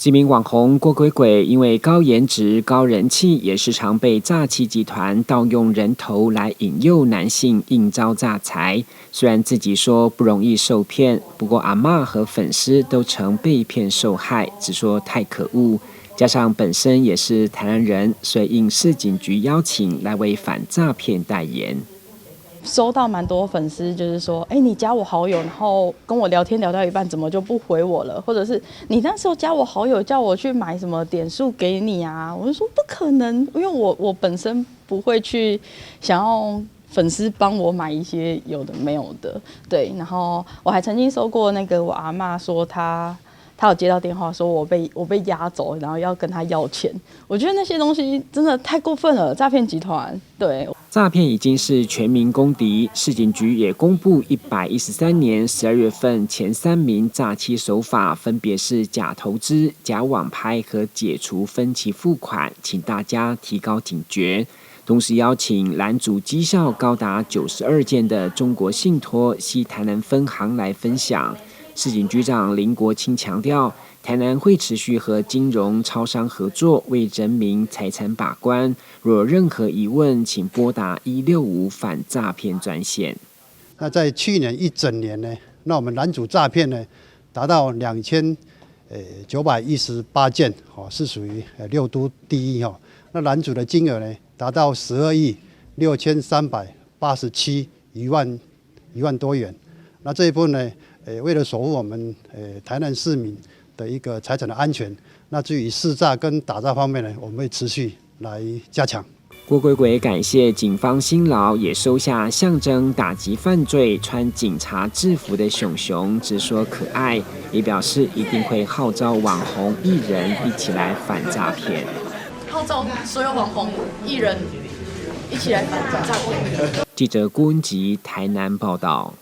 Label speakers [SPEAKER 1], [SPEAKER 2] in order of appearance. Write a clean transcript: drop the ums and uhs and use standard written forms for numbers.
[SPEAKER 1] 知名網紅郭鬼鬼因為高顏值、高人氣，也時常被詐欺集團盜用人頭來引誘男性應招詐財。雖然自己說不容易受騙，不過阿嬤和粉絲都曾被騙受害，只說太可惡。加上本身也是台南人，所以應市警局邀請來為反詐騙代言。
[SPEAKER 2] 收到蠻多粉絲，就是說，哎，你加我好友，然後跟我聊天聊到一半，怎麼就不回我了？或者是你那時候加我好友，叫我去買什麼點數給你啊？我就說不可能，因為我本身不會去想要粉絲幫我買一些有的沒有的，對。然後我還曾經收過那個我阿嬤說她有接到電話，說我被押走，然後要跟她要錢。我覺得那些東西真的太過分了，詐騙集團，對。
[SPEAKER 1] 詐騙已經是全民公敵，市警局也公布113年12月份前三名詐欺手法，分別是假投資、假網拍和解除分期付款，請大家提高警覺。同時邀請攔阻績效高達92件的中國信託西台南分行來分享。市警局長林國清強調，台南會持續和金融超商合作，為人民財產把關。若有任何疑問，請撥打165反詐騙專線。
[SPEAKER 3] 那在去年一整年呢，那我們攔阻詐騙呢，達到2918件，哦，是屬於六都第一哈。那攔阻的金額呢，達到12億6387一萬多元。那這一部分呢，為了守護我們台南市民的一個財產的安全，那至於識詐跟打詐方面呢，我們會持續來加強。
[SPEAKER 1] 郭鬼鬼感謝警方辛勞，也收下象徵打擊犯罪、穿警察制服的熊熊，直說可愛，也表示一定會號召網紅藝人一起來反詐騙。
[SPEAKER 2] 號召所有網紅藝人一起來反詐騙。
[SPEAKER 1] 記者郭文吉台南報道。